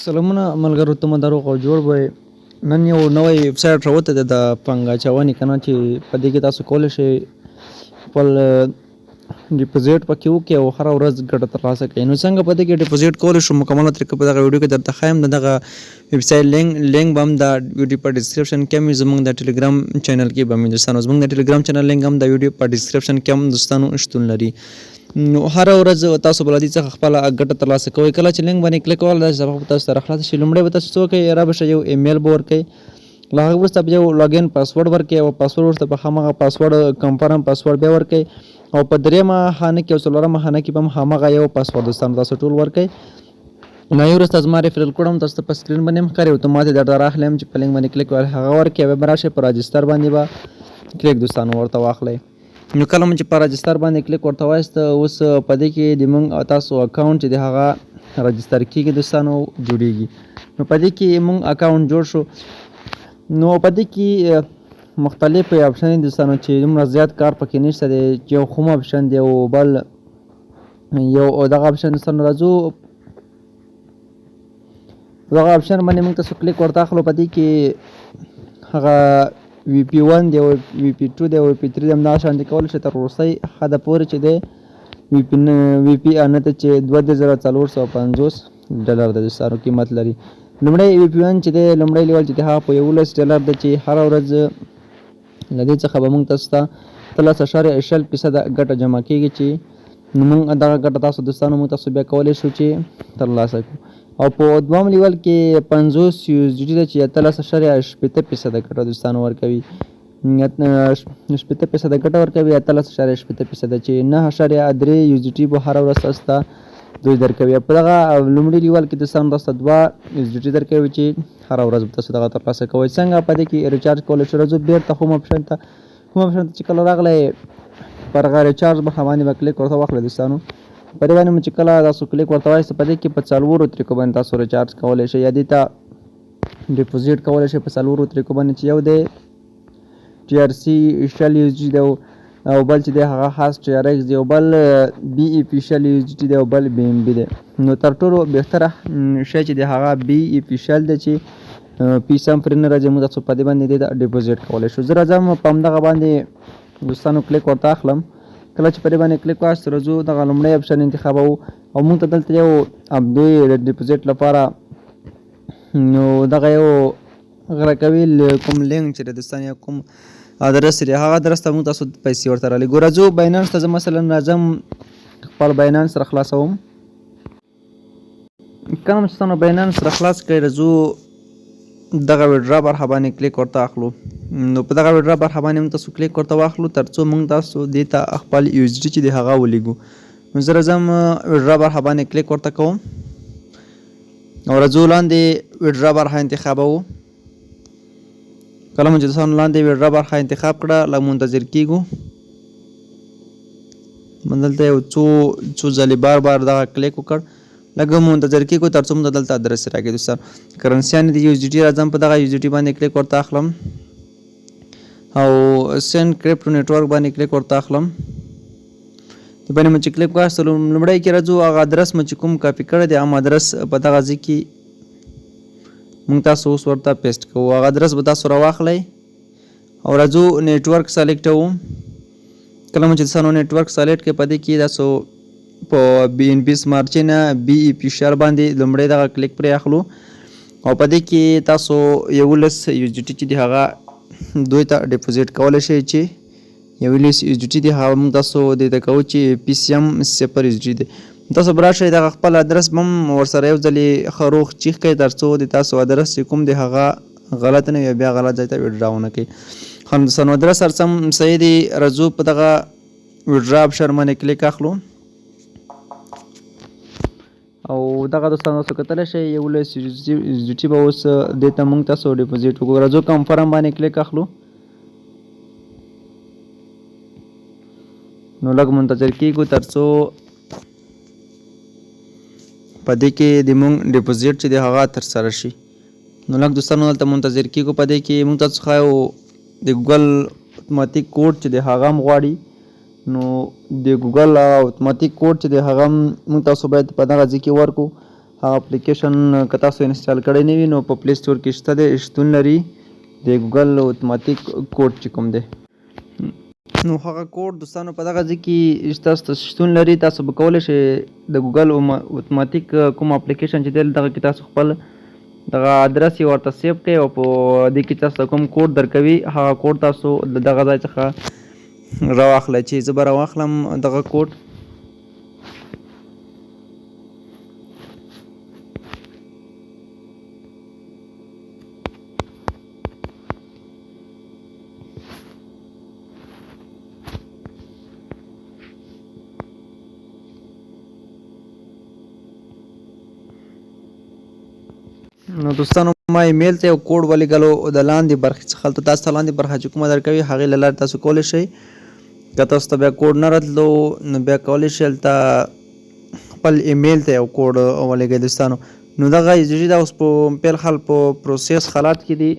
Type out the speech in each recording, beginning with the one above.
سلامونه ملګرو ته مو دروغ او جوړ به نن یو نوی ویب سایټ راوتی دی د پانګه اچونې که نه چې په دې کې تاسو کولی شئ خپل ډیپوزیټ پکې وکړئ او هره ورځ ګټه ترلاسه کړئ. نو څنګه په دې کې ډیپوزیټ کولی شو مکمله طریقه په دغه ویډیو کې درته ښایم. د دغه ویب سایټ لینک به هم د ویډیو په ډیسکریپشن کې هم وي، زموږ د ټلګرام چینل کې به هم وي دوستانو. زموږ د ټلګرام چینل لینک هم د ویډیو په ډیسکریپشن کې هم دوستانو شتون لري. نو هره ورځ تاسو به له دې څخه خپله ګټه ترلاسه کوئ. کله چې لینک باندې کلیک وکړئ داسې صفحه به تاسو ته راخلاصه شي. لومړی به تاسو څه وکړئ، را به شئ یو ایمیل به ورکړئ، له هغه وروسته به یو لاګین پاسورډ ورکړئ او پاسورډ وروسته به هماغه پاسورډ کنفرم پاسورډ بیا ورکړئ او په درېیمه خانه کې او څلورمه خانه کې به هم هماغه یو پاسورډ دوستانو تاسو ټول ورکړئ. له هغې وروسته زما ریفرل کوډ هم تاسو ته په سکرین باندې هم ښکاري، اتومات یې درته راخلي هم چې په لینک باندې کلیک وکړئ هغه ورکړئ، بیا به راشئ په راجستر باندې به کلیک دوستانو ورته واخلئ. نو کله مو چې په راجستر باندې کلیک ورته وایست، اوس په دې کې د مونږ او تاسو اکاونټ چې د هغه راجستر کیږي دوستانو جوړیږي. نو په دې کې مونږ اکاونټ جوړ شو. نو په دې کې مختلف آپشن دي دوستانو چې دومره زیات کار پکې نشته دی، چې یو هوم آپشن دی او بل یو دغه آپشن دوستانو. راځو دغه آپشن باندې موږ تاسو کلیک ورته اخلو. په دې کې هغه وی پی 1 دی او وی پی 2 دی او وی پی 3 دی، همدغه شان دي کولی شئ تر وروستۍ حده پورې چې دی وی پی وی پی ان ته چې 2450 ډالر د دوستانو قیمت لري. لومړی وی پی 1 چې دی، لومړی لیول چې دی هغه په 11 ډالر دی چې هره ورځ له دې څخه به موږ تاسو ته 13.20 فیصده ګټه جمع کېږي چې نو موږ دغه ګټه تاسو دوستانو موږ تاسو بیا کولی شو چې ترلاسه کړو. او په دوهم لیول کې 50 یو اس ډي ټي ده چې 18.60 فیصده ګټه دوستانو ورکوي، 60 فیصده ګټه ورکوي، 18.60 فیصده چې 9.3 یو اس ډي ټي به هره ورځ تاسو ته دوی درکوي. په دغه لومړي لیول کې دوستانو تاسو ته 2 یو اس ډي ټي درکوي چې هره ورځ به تاسو دغه ترلاسه کوئ. څنګه په دې کې ریچارج کولی شو؟ راځو بېرته هوم اپشن ته. هوم اپشن ته چې کله راغلی پر هغه ریچارج برخه باندې به کلیک ورته واخلئ دوستانو. په دې باندې مو چې کله تاسو کلیک ورته وایاست، په دې کې په څلورو طریقو باندې تاسو ریچارج کولی شئ یا دې ته ډیپوزیټ کولی شئ په څلورو طریقو باندې، چې یو دی ټي ار سي 20 یو جی دی او بل چې دی هغه خاص ټي ار ایکس دی او بل بي ای پي 20 یو جی ټي دی او بل بي ام بي دی. نو تر ټولو بهتره شی چې دی هغه بي ای پي 20 دی چې پیسې هم پرې نه راځي. موږ تاسو په دې باندې دې ته ډیپوزیټ کولی شو. زه راځم په همدغه باندې دوستانو کلیک ورته اخلم. کله چې په دې باندې کلیک واخیست، راځو دغه لومړی اپشن انتخابوو او موږ ته دلته یو دوی د ډیپوزیټ لپاره نو دغه یو غره کوي کوم لینک چې د دوستان یا کوم ادرس دی هغه ادرس ته موږ تاسو پیسې ورته رالیږو. راځو بایننس ته. زه مثلا راځم خپل بایننس را خلاصوم. کله چې تاسو بایننس را خلاص کړئ، راځو دغه ویډرا برخه باندې کلیک ورته اخلو. نو په دغه ویډرا برخه باندې موږ تاسو کلیک ورته واخلو ترڅو موږ تاسو دې ته خپل یو اس ډي چې دی هغه ولیږو. نو زه راځم ویډرا برخه باندې کلیک ورته کوم او راځو لاندې ویډرا برخه انتخابوو. کله مو چې تاسو لاندې ویډرا برخه انتخاب کړه، لږ منتظر کیږو. موږ دلته یو څو څو ځلې بار بار دغه کلیک وکړ، لږ منتظر کیږو ترڅو موږ دلته ادرس راکړي دوستان. کرنسیانې د یو اس ډي ټي، راځم په دغه یو اس ډي ټي باندې کلیک ورته اخلم او سند کریپټو نیټورک باندې کلیک ورته اخلم. د باندې مو چې کلیک واخیستلو، لومړی کې راځو هغه ادرس مو چې کوم کاپي کړی دی هغه ادرس په دغه ځای کې موږ تاسو اوس ورته پیسټ کوو. هغه ادرس به تاسو راواخلئ او راځو نیټورک سلیکټوو. کله مو چې تاسو نیټورک سلیکټ کړئ، په دې کې تاسو په بي ان بي سمارټ چین بي ای پي شیر باندې لومړی دغه کلیک پرې اخلو او په دې کې تاسو 11 یو جي ټي چې دی هغه دوی ته ډیپوزیټ کولی شئ چې 11 یو جي ټي دی هغه موږ تاسو دې ته کوو چې پي سي ام 0 یو جي دی. تاسو به راشئ دغه خپل ادرس به هم ورسره یو ځلې ښه روغ چیخ کړئ ترڅو د تاسو ادرس چې کوم دی هغه غلط نه وي، بیا غلط ځای ته ویډرا ونه کوي. ښه دوستانو، ادرس هر څه هم صحیح دی. راځو په دغه ویډرا اپشن باندې کلیک اخلو او دغه دوستانو تاسو کتلی شئ 11 یو جي ټي به اوس دې ته موږ تاسو ډیپوزیټ وکړو. راځو کنفرم باندې کلیک اخلو. نو لږ منتظر کیږو ترڅو په دې کې د مونږ ډیپوزیټ چې دی هغه ترسره شي. نو لږ دوستانو دلته منتظر کیږو. په دې کې مونږ تاسو څخه یو د ګوګل اتوماتیک کوډ چې دی هغه هم غواړي. نو د ګوګل اتوماتیک کوډ چې دی هغه هم مونږ تاسو باید په دغه ځای کې ورکړو. هغه اپلیکیشن که تاسو انسټال کړی نه وي نو په پلی سټور کې شته دی، شتون لري، د ګوګل اتوماتیک کوډ چې کوم دی نو هغه کوډ دوستانو په دغه ځای کې تاسو ته شتون لري. تاسو به کولی شئ د ګوګل اتوماتیک کوم اپلیکیشن چې دی دغه کې تاسو خپل دغه ادرس یې ورته سیو کړئ او په دې کې تاسو ته کوم کوډ درکوي هغه کوډ تاسو له دغه ځای څخه راواخلئ چې زه به راواخلم دغه کوډ. نو دوستانو ما ایمیل ته یو کوډ ولیږلو د لاندې برخې څخه، هلته تاسو ته لاندې برخه چې کومه درکوي هغې له لارې تاسو کولی شئ. که تاسو ته بیا کوډ نه راتلو نو بیا کولی شئ هلته خپل ایمیل ته یو کوډ ولیږئ دوستانو. نو دغه ایزیجي دا اوس په پیل حال په پروسس حالات کې دي.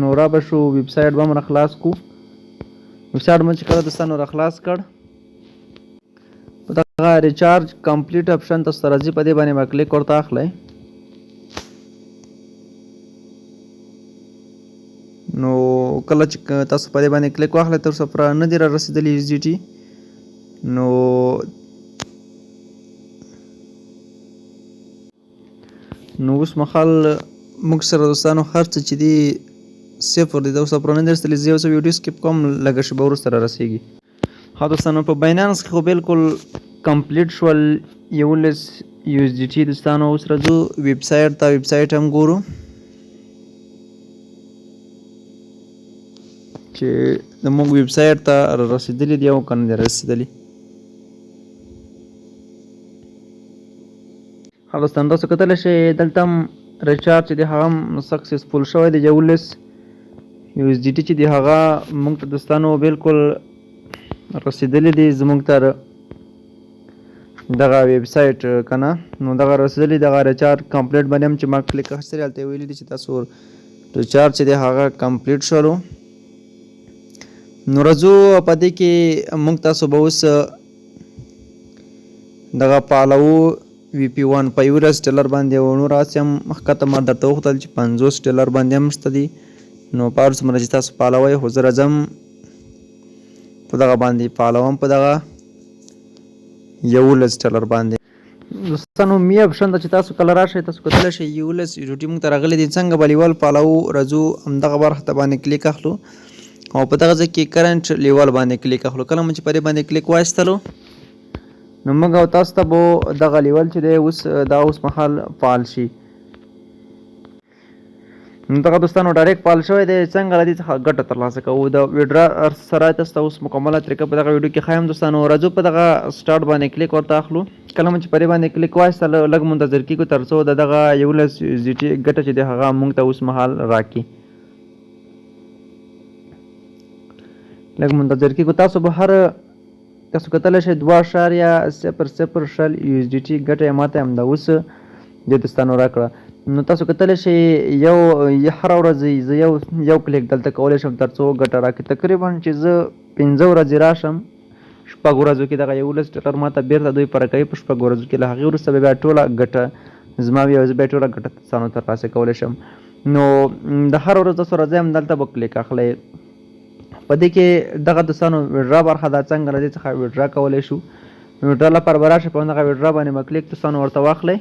نو را به شو ویب سایټ به هم را خلاص کو. ویب سایټ مو چې کله دوستانو را خلاص کړ په دغه ریچارج کمپلیټ اپشن تاسو ته راځي، په دې باندې به کلیک ورته اخلئ. نو کله چې تاسو په دې باندې کلیک واخلئ تر اوسه پوره نه دي را رسېدلي یو ډي ټي. نو اوس مهال موږ سره دوستانو هر څه چې دي صفر دي، تر اوسه پوره نه دي رسېدلي. زه یو څه ویډیو سکیپ کوم، لږه شېبه وروسته را رسېږي. ها دوستانو په باینانس کې خو بالکل کمپلیټ شول 11 یو اس ډي ټي دوستانو. اوس راځو ویب سایټ ته، ویب سایټ هم ګورو چې زموږ ویب سایټ ته رسېدلي دي او که نه دي رسېدلي. ها دوستان تاسو کتلی شئ دلته هم ریچارج چې دی هغه هم سکسیسفول شوی دی، 11 یو اس ډي ټي چې دی هغه موږ ته دوستانو بالکل رسېدلي دي زموږ تر دغه ویب سایټ که نه. نو دغه رسېدلي دغه ریچارج کمپلیټ باندې هم چې ما کلیک اخیستلی هلته یې ویلي دي چې تاسو ریچارج چې دی هغه کمپلیټ شولو. نو راځو په دې کې موږ تاسو به اوس دغه فعالوو وی پی 1 په 11 ډالر باندې او نور هسې هم ښکته ما درته وښودل چې 50 ډالر باندې هم شته دي. نو په هر څومره چې تاسو فعالوئ خو زه راځم په دغه باندې فعالوم په دغه 11 ډالر باندې. دوستانو می اپشن ته چې تاسو کله راشئ تاسو کتلی شئ 11 یو ټي موږ ته راغلي دي. څنګه به لیول فعالوو؟ راځو همدغه برخه ته باندې کلیک اخلو او په دغه ځای کې کرنټ لیول باندې کلیک اخلو. کله مو چې په دې باندې کلیک وایستلو نو موږ او تاسو ته به دغه لیول چې دی اوس دا اوس مهال فعال شي. نو دغه دوستانو ډایرکټ فعال شوی دی. څنګه له دې څخه ګټه ترلاسه کوو د ویډرا سره تاسو ته اوس مکمله طریقه په دغه ویډیو کې ښایم دوستانو. راځو په دغه سټارټ باندې کلیک ورته اخلو. کله مو چې په دې باندې کلیک وایستل لږ منتظر کېږو تر څو د دغه 11 زی ټي ګټه چې دی هغه موږ ته اوس مهال راکړي. لږ منتظر کېږو. تاسو به هر تاسو کتلی شئ 2.00 20 یو اس ډي ټي ګټه یې ماته همدا اوس دې دوستانو راکړه. نو تاسو کتلی شئ یو هره ورځ زه یو یو کلیک دلته کولی شم تر څو ګټه راکړي. تقریبا چې زه 5 ورځې راشم شپږ ورځو کې دغه 11 ډالر ماته بیرته دوی پوره کوي په شپږ ورځو کې. له هغې وروسته به بیا ټوله ګټه زما وي او زه بیا ټوله ګټه دوستانو ترلاسه کولی شم. نو د هر ورځ تاسو راځئ همدلته به کلیک اخلئ. په دې کې دغه دوستانو ویډرا برخه ده، څنګه له دې څخه ویډرا کولی شو. ویډرا لپاره به راشئ په همدغه ویډرا باندې به کلیک دوستانو ورته واخلئ.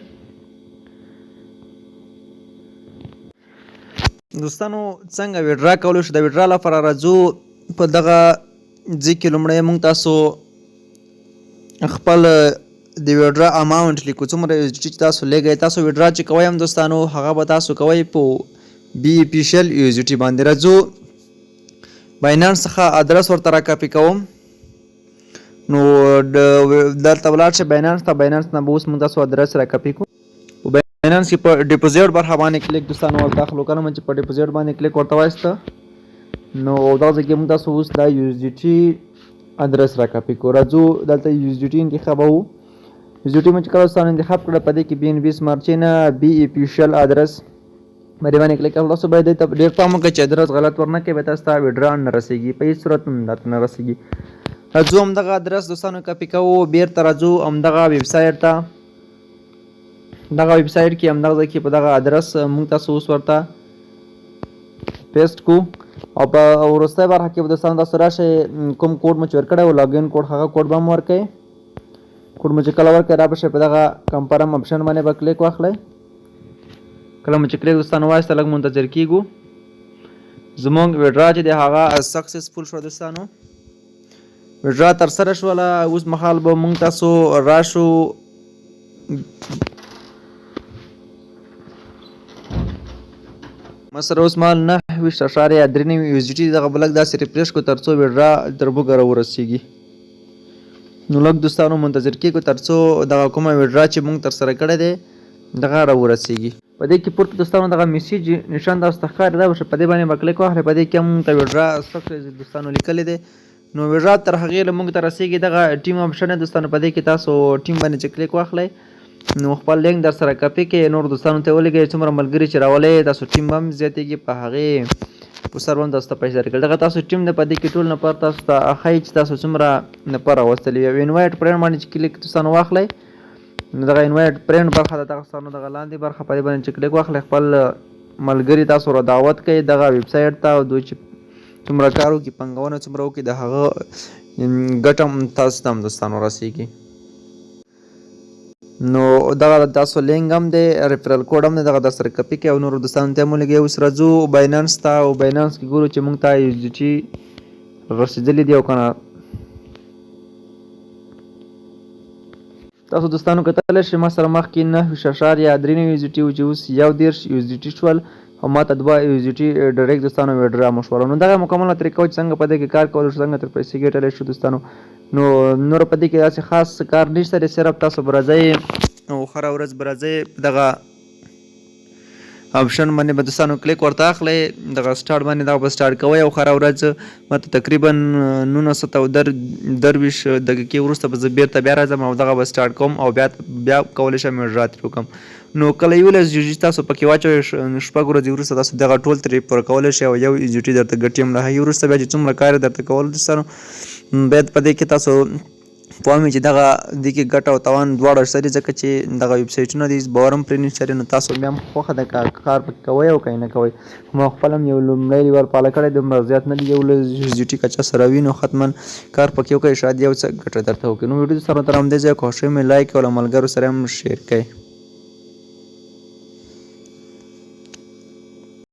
دوستانو څنګه ویډرا کولی شو؟ د ویډرا لپاره راځو په دغه ځای کې لومړی موږ تاسو خپل د ویډرا اماونټ لیکو، څومره یو چې تاسو لېږئ. تاسو ویډرا چې کوئ هم دوستانو هغه به تاسو کوئ په بي ای پي 20 یو ایس ډي ټي باندې. راځو باینانس څخه ادرس ورته را کاپي کوم. نو دلته ولاړ شئ باینانس ته، باینانس نه به اوس موږ تاسو ادرس را کاپي کوو. په باینانس کې په ډیپوزیټ برخه باندې کلیک دوستانو ورته اخلو. کله مو چې په ډیپوزیټ باندې کلیک ورته وایسته نو دغه ځای کې موږ تاسو اوس دا یو اس ډي ټي ادرس را کاپي کوو. راځو دلته یو اس ډي ټي انتخابوو. یو اس ډي ټي مو چې کله دوستانو انتخاب کړه په دې کې بي ان بي سمارټ چین بي ای پي 20 ادرس په دې باندې کلیک کړئ. تاسو باید دې ته ډېر پام وکړئ چې ادرس غلط ورنه کړئ، بیا تاسو ته ویډرا نه رسېږي، په هېڅ صورت هم درته نه رسېږي. راځو همدغه ادرس دوستانو کاپي کوو، بیرته راځو همدغه ویب سایټ ته. دغه ویب سایټ کې همدغه ځای کې په دغه ادرس موږ تاسو اوس ورته پیسټ کو او په وروستۍ برخه کې به دوستانو تاسو راشئ، کوم کوډ مو چې ورکړی و login code، هغه کوډ به هم ورکړئ. کوډ مو چې کله ورکړئ، را به شئ، په دغه confirm option باندې به کلیک واخلئ. کله مو چې کلیک دوستانو وایسته، لږ منتظر کیږو. زمونږ withdraw چې دی هغه successful شو. دوستانو، withdraw ترسره شوله. اوس مهال به مونږ تاسو راشو. ما سره اوس مهال 29.93 USDT. دغه به لږ داسې refresh کو تر څو withdraw تر موږه راورسېږي. نو لږ دوستانو منتظر کېږو تر څو دغه کومه withdraw چې مونږ ترسره کړی دی دغه راورسېږي. په دې کې پورته دوستانو دغه message نشان تاسو ته ښکاري، دا به په دې باندې به کلیک واخلئ. په دې کې هم مونږ ته withdraw success دوستانو لیکلی دی. نو withdraw تر هغې له مونږ ته رسېږي. دغه team option دی دوستانو، په دې کې تاسو team باندې چې کلیک واخلئ، نو خپل لینک در سره کپي کړئ، نور دوستانو ته ولېږئ. څومره ملګري چې راولئ، تاسو team به هم زیاتېږي، په هغې په سر به هم تاسو ته پیسې درکړي. دغه تاسو team دی، په دې کې ټول نفر تاسو ته ښایي چې تاسو څومره نفر راوستلي. او invite friend باندې چې کلیک دوستانو واخلئ، نو دغه invite friend برخه ده، دغه ستاسو دغه لاندې برخه، په دې باندې چې کلیک واخلئ، خپل ملګري تاسو را دعوت کړئ دغه ویب سایټ ته او دوی چې څومره کار وکړي، پانګونه څومره وکړي، د هغه ګټه هم تاسو ته هم دوستانو رسېږي. نو دغه تاسو لینک هم دی، referral code هم دی، دغه در سره کپي کړئ او نورو دوستانو ته هم ولېږئ. اوس راځو Binance ته او Binance کې ګورو چې موږ ته USDT رسېدلي دي او که نه. تاسو دوستانو کتلی شئ، ما سره مخکې 29.93 USDT و چې اوس 31 USDT شول او ما ته دوه USDT direct دوستانو withdraw مو شول. نو دغه مکمله طریقه وه چې څنګه په دې کې کار کولی شو، څنګه تر پیسې ګټلی شو دوستانو. نو نور په دې کې داسې خاص کار نشته دی، صرف تاسو به راځئ او هره ورځ به راځئ، دغه option باندې به دوستانو کلیک ورته اخلئ، دغه start باندې، دغه به start کوئ او هره ورځ ماته تقریبا 19 ساعته او 23 دقیقې وروسته به زه بیرته بیا راځم او دغه به start کوم او بیا بیا کولی شم withdraw ترې وکړم. نو کله 11 USDT تاسو پکې واچوئ، 6 ورځې وروسته تاسو دغه ټول ترې پوره کولی شئ او یو USDT درته ګټي هم. له هغې وروسته بیا چې څومره کار درته کول دوستانو، باید په دې کې تاسو پوه وي چې دغه دې کې ګټه او تاوان دواړه شته دي، ځکه چې دغه ویب سایټونه دي، باور هم پرې نشته. نو تاسو بیا هم خوښه ده که کار پکې کوئ او که یې نه کوئ. خو ما خپل هم یو لومړی لیول فعاله کړی، دومره زیات نه دی، 11 USDT که چا سره وي، نو حتما کار پکې وکړئ، شاید یو څه ګټه درته وکړي. نو ویډیو سره تر همدې ځایه، خوښي مې like او له ملګرو سره هم share کړئ.